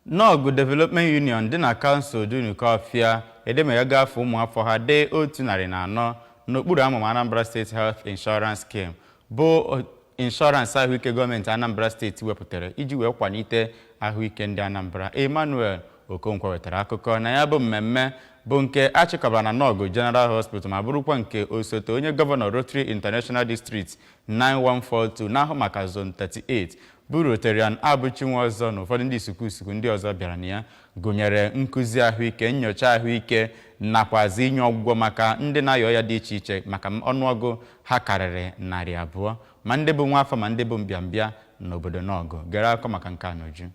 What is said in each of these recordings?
Nọgụ Development Union dị na kansụl Dunukọfịa edebanyeghị afa ụmụafọ ha dị 104 n'okpuru amụma Anambra State Health Insurance Scheme, bụ ịnshọransị ahụike gọọmenti Anambra Steeti wepụtara iji wee kwalite ahụike ndị Anambra. Emmanuel Okonkwo wetara akụkọ na ya bụ mmemme bụ nke a chịkọbara na Nọgụ General Hospital, ma bụrụkwa nke osote onye gọvanọ Rotary International District 9142 na-ahụ maka Zone 38, bụ Rotarian Abụchi Nwaọzọ, na ụfọdụ ndị isuku isuku ndị ọzọ bịara na ya, gụnyere nkụzi ahụike, nyocha ahụike, nakwazi inye ọgwụgwọ maka ndị na-ayọ ọya dị iche iche, maka ọnụọgụ ha karịrị 200, ma ndị bụ nwa afọ ma ndị bụ mbịambịa n'obodo Nọgụ. Gere akụkọ maka nke a n'uju.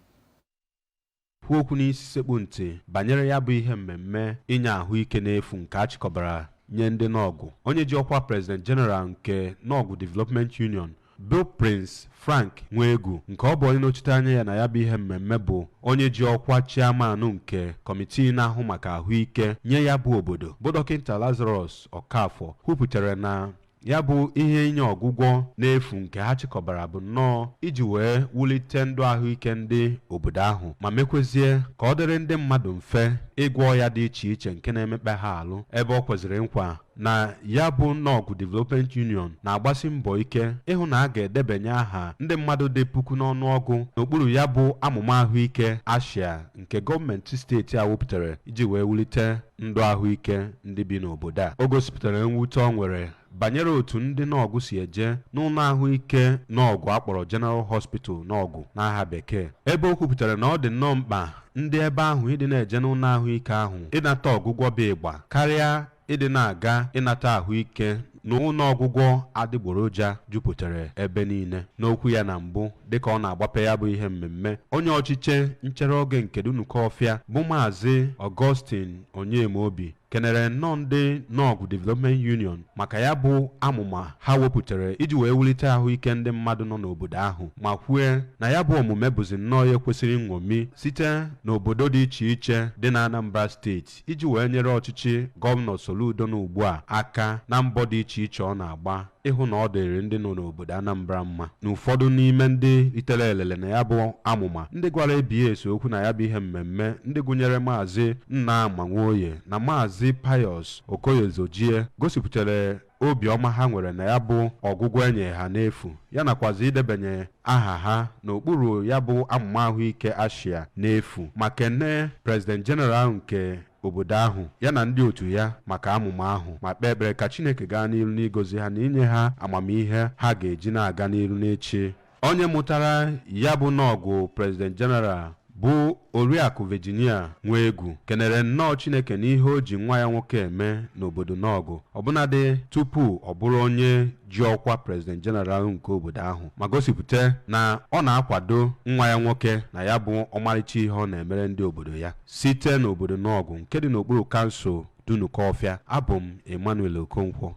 Kwuo okwu n'isi sekpu ntị banyere ya bụ ihe mmemme inye ahụike n'efu nke a chịkọbara nye ndị Nọgụ, onye ji ọkwa President General nke Nọgụ Development Union, bụ Prince Frank Nwegwu, nke ọ bụ onye nọchite anya ya na ya bụ ihe mmemme, bụ onye ji ọkwa chairman nke kọmitii na-ahụ maka ahụike nye ya bụ obodo, bụ Dọkịta Lazarus Okafọ, kwupụtara na ya bụ ihe inye ọgwụgwọ n'efu nke ha chịkọbara bụ nnọọ iji wee wulite ndụ ahụike ndị obodo ahụ, ma mekwezie ka ọ dịrị ndị mmadụ mfe ịgwọ ọya dị iche iche nke na-emekpa ha alụ, ebe ọ kwezịrị nkwa na ya bụ Nọgụ Development Union na-agbasi mbọ ike ịhụ na a ga-edebanye aha ndị mmadụ dị 1000 n'ọnụọgụ n'okpuru ya bụ amụma ahụike ASHIA nke gọọmenti steeti a wepụtara iji wee wulite ndụ ahụike ndị bi n'obodo a. O gosipụtara mwute ọ nwere banyere otu ndị Nọgụ si eje n'ụlọ ahụike Nọgụ akpọrọ General Hospital Nọgụ n'aha bekee, ebe o kwupụtara na ọ dị nnọọ mkpa ndị ebe ahụ ịdị na-eje n'ụlọ ahụike ahụ ịnata ọgwụgwọ bụ ịgba, karịa ịdị na-aga ịnata ahụike n'ụlọ ọgwụgwọ adịgboroja jupụtara ebe niile. N'okwu ya na mbụ dịka ọ na-agbape ya bụ ihe mmemme, onye ọchịchị nchere oge nke Dunukọfịa, bụ Maazị Augustine Onyemobi, kenere nnọọ ndị Nọgụ Development Union maka ya bụ amụma ha wepụtara iji wee wulite ahụike ndị mmadụ nọ n'obodo ahụ, ma kwue na ya bụ omume bụzi nnọọ ya kwesịrị nṅomi site n'obodo dị iche iche dị na Anambra Steeti, iji wee nyere ọchịchị Gọvanọ Soludo n'ugbu a aka na mbọ dị iche iche ọ na-agba ịhụ na ọ dịrị ndị nọ n'obodo Anambra mma. Na ụfọdụ n'ime ndị ritere elele na ya bụ amụma, ndị gwara ABS okwu na ya bụ ihe mmemme, ndị gụnyere Maazị Nnama Nwoye na Maazị Pius Okoyezojie, gosipụtara obiọma ha nwere na ya bụ ọgwụgwọ enye ha n'efu, ya nakwazi idebanye aha ha n'okpuru ya bụ amụma ahụike ASHIA n'efu, ma kene President General nke obodo ahụ ya na ndị otu ya maka amụma ahụ, ma kpee ekpere ka Chineke gaa n'iru n'ịgọzi ha na inye ha amamihe ha ga-eji na-aga n'iru n'echi. Onye mụtara ya bụ Nọgụ President General, bụ Oriakụ Virginia Nwegwu, kenere nnọọ Chineke n'ihe o ji nwa ya nwoke eme n'obodo Nọgụ, ọbụnadị tupu ọ bụrụ onye ji ọkwa President General nke obodo ahụ, ma gosipụta na ọ na-akwado nwa ya nwoke na ya bụ ọmarịcha ihe ọ na-emere ndị obodo ya. Site n'obodo Nọgụ nke dị n'okpuru kansụl Dunukọfịa, abụ m Emmanuel Okonkwo.